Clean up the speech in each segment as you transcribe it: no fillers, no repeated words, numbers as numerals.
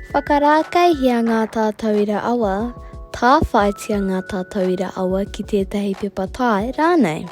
Whakarākeihia ngā tātauira awa, tāwhaitia ngā tātauira awa ki tētahi pepa tae rānei.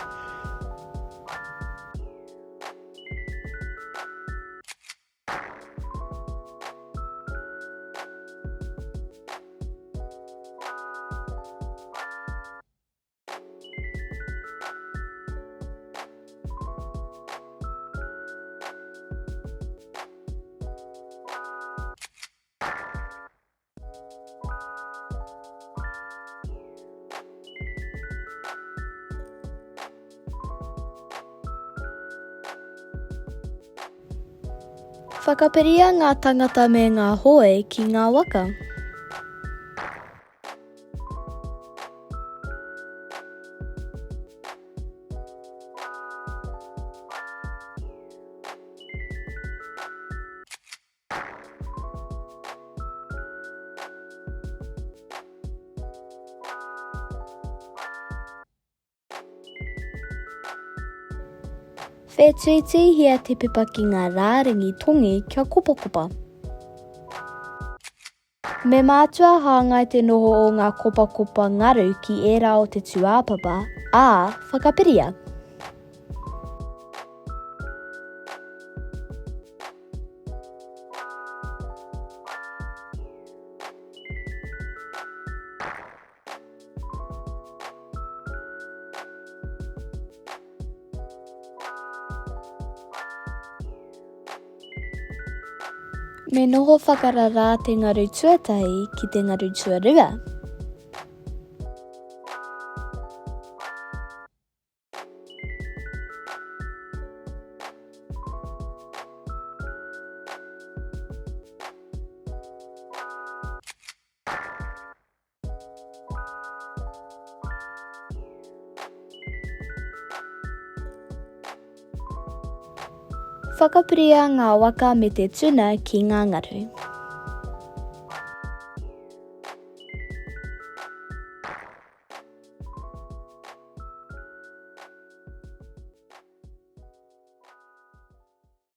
Whakapiria ngā tangata me ngā hoe ki ngā waka. Whētuituihia te pepa ki ngā rārangi tongi kia kopakopa. Me mātua hāngai te noho o ngā kopakopa ngaru ki ērā o te tūāpapa, ā, whakapiria. Me noho whakararā te ngaru tuatahi ki te ngaru tuarua. Whakapiria ngā waka me te tuna ki ngā ngaru.